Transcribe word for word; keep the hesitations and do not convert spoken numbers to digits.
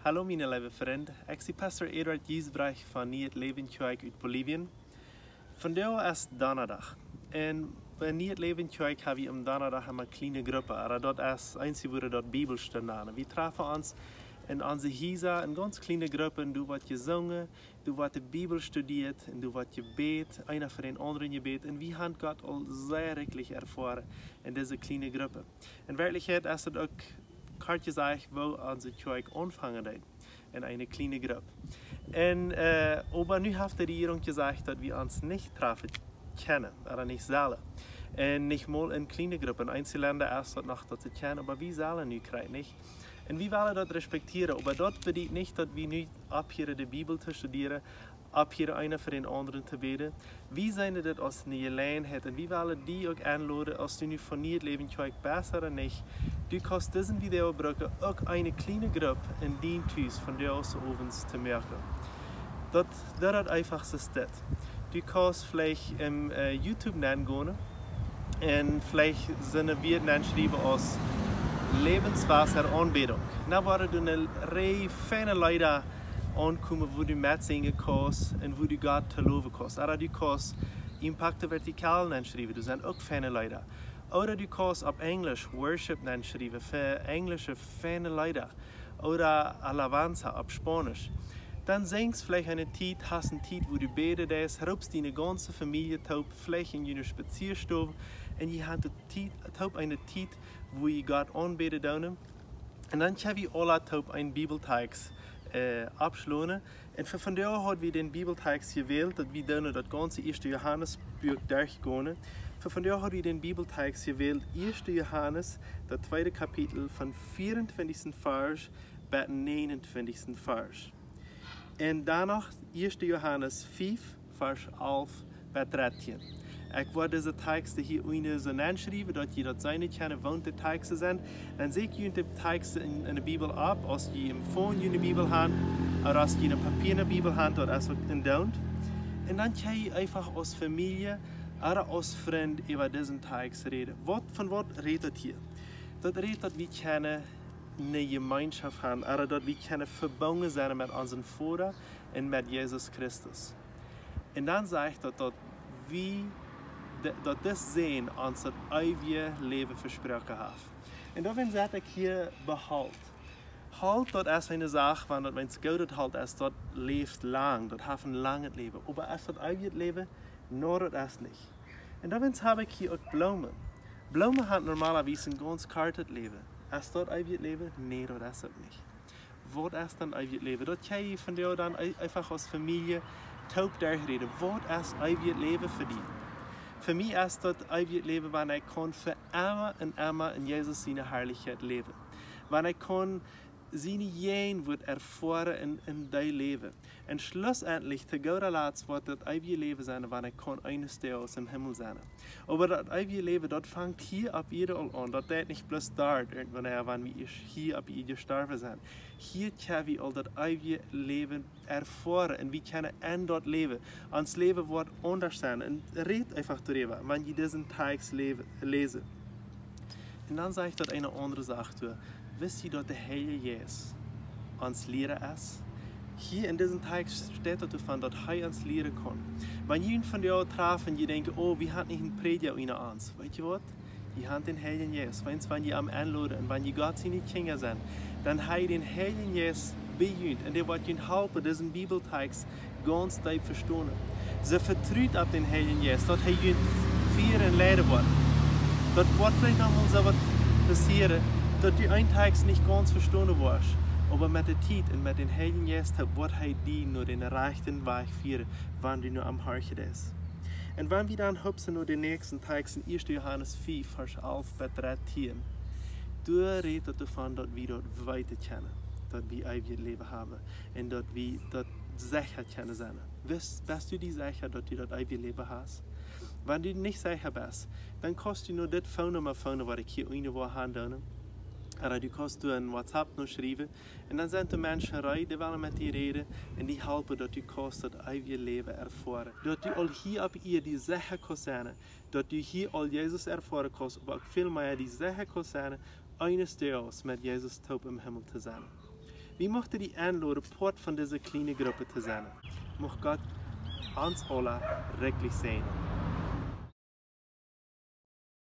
Hallo miene leewe Frind, ekj sie Pastor Eduard Giesbrecht von Nieet Läwen Kjoakj ut Bolivien. Vondoag es Donnadach. Un bie Nieet Läwen Kjoakj hab wie aum Donnadach emma kjliene Gruppen, oba daut es eensje wudden daut Bibelstund nanen. Wie trafen ons en onse Hiesa en gaunz kjliene Gruppen, doa woat jesungen, doa woat de Bibel studieet un doa woat jebät, eena fa dän aundren jebät. Un wie haben Gott aul sea rikjlich erfoaren en dise kjliene Gruppen. En Werkjlichkjeit es daut uk kort jesajcht, woo onse Kjoakj aunfangen deed, en eene kjliene Grupp. Un, äh, oba nu haft de Rejierunk jesajcht, daut wie ons nich trafen kjennen, oda nich sellen. Un nich mol en kjliene Gruppen. En eenje Lenda es daut noch, daut see kjennen, oba wie sellen nu krakjt nich. Un wie wellen daut respektieren, oba daut bediet nich, daut wie nu opphieren de Bibel to studieren, opphieren eena fa dän aundren to bäden. Wie seenen dit aus eene Jeläajenheit un wie wellen die uk enloden, aus du nu von Nieet Läwen Kjoakj best oda nich, du kaust disen Video brucken, uk eene kjliene Grupp en dien Tus vondoag owens to moaken. Daut, daut es daut eefachste Step. Du kaust veleicht en, äh, YouTube nengonen un veleicht sent doa Wieed nenschriewen aus Lebenswasser Anbetung. Dan woaren doa eene Rieej feine Leeda aunkomen, wua du metsinjen kaust un wua du Gott to lowen kaust. Oda du kaust Impacto Vertical nenschriewen, doa sent uk feine Leeda. Oda du kaust opp Enjlisch Worship nenschriewen, fa enjlische feine Leeda. Oda Alabanza opp Spaunisch. Dan sinjst veleicht eene Tiet, hast eene Tiet, wua du bäden deist, roopst diene gaunze Famielje toop, veleicht en june Spazieastow, un jie haben de Tiet, toop eene Tiet, wua jie Gott aunbäden doonen. Un dan kjenn wie aula toop een Bibeltext, äh, oppschlonen. Un fa vondoag haud wie dän Bibeltext jewält, daut wie doonen daut gaunze Ieeschte Johanes Buak derchgonen. Fa vondoag haud wie dän Bibeltext jewält, Ieeschte Johanes, daut tweede Kapitel, von vieeuntwintichsten Varsch bat näajenuntwintichsten Varsch. Un dan noch Ieeschte Johanes fief, Varsch alf bat dartieen. Ekj woa dise Tekjsten hia unjen soo nenschriewen, daut jie daut seenen kjennen, waut de Tekjsten sent. Dan säkj jie de Tekjsten en, en de Bibel opp, aus jie em Phone june Bibel haben, oda aus jie eene papierne Bibel haben, daut es uk endoont. Un dan kjenn jie eefach aus Famielje, oda aus Frind äwa disen Tekjst räden. Waut, von waut rät daut hia? Daut rät, daut wie kjennen eene Jemeenschoft haben, oda daut wie kjennen vebungen sennen met onsen Voda un met Jesus Christus. Un dan sajcht daut, daut wie, de-, daut dis Sän ons daut eewje Läwen vesproaken haft. Un doawäajen saj ekj hia: Beholt. Holt, daut es eene Sach, wan daut, wan et goodet Holt es, daut läft lang, daut haft een langet Läwen. Oba es daut eewje Läwen? Nä, daut es nich. Un doawäajen hab ekj hia uk Bloomen. Bloomen haben normalerwies een gaunz kortet Läwen. Es daut eewje Läwen? Nä, daut es uk nich. Waut es dan eewjet Läwen? Daut kjenn jie vondoag dan ee-, eefach aus Famielje toop derchräden. Waut es eewjet Läwen fa die? Fa mie es daut eewjet Läwen, wan ekj kaun fa emma un emma en Jesus siene Harlichkjeit läwen. Wan ekj kaun siene Jäajenwoat erfoaren en, en dee Läwen. Un schlussendlich, to gooda Latst, woat daut eewje Läwen sennen, wan ekj kaun eenes Doages em Himmel sennen. Oba daut eewje Läwen, daut fangt hia opp Ieed aul aun. Daut deit nich bloos doa irjentwanea, wan wie ieescht hia opp Ieed jestorwen sent. Hia kjenn wie aul daut eewje Läwen erfoaren. Un wie kjennen en daut läwen. Ons Läwen woat aundasch sennen. Un rät eefach doaräwa, wan jie disen Tekjst läwen, läsen. Un dan sajcht daut eene aundre Sach doa. Wisst jie, daut de Heilje Jeist ons Liera es? Hia en disen Tekjst steit daut doavon, daut hee ons lieren kaun. Wan jie junt vondoag trafen, jie denkjen: "Oh, wie haben nich eenen Prädja unja ons." Weet jie waut? Jie haben dän Heiljen Jeist. Weens, wan jie am enloden un wan jie Gott siene Kjinja sent, dan hee dän Heiljen Jeist bie junt. Un dee woat junt halpen, disen Bibeltekjst gaunz deep vestonen. Soo vetrut opp dän Heiljen Jeist, daut hee junt fieren un leiden woat. Daut woat veleicht noch mol soo waut passieren, daut du eenen Tekjst nich gaunz vestonen woascht. Oba met de Tiet un met dän Heiljen Jeist woat hee die no dän rajchten Wajch fieren, wan du no am horchen deist. Un wan wie dan hupsen no dän näakjsten Tekjst en ieeschte Johanes fief, Varsch alf bat dartieen, doa rät daut doavon, daut wie daut weeten kjennen, daut wie eewjet Läwen haben un daut wie daut secha kjennen sennen. Best, best du die secha, daut du daut eewje Läwen hast? Wan du nich secha best, dan kaust du no dit Phone-Numma phonen, waut ekj hia unjen woa aundoonen. Ooda du kaust doa een WhatsApp no schriewen. Un dan sent doa Menschen reed, dee wellen met die räden un die halpen, daut du kaust daut eewje Läwen erfoaren. Daut du aul hia opp Ieed die secha kaust sennen, daut du hia aul Jesus erfoaren kaust, oba uk väl mea die secha kaust sennen, eenes Doages met Jesus toop em Himmel to sennen. Wie muchten die enloden, Poat von dise kjliene Grupp to sennen. Mucht Gott ons aula rikjlich säajnen.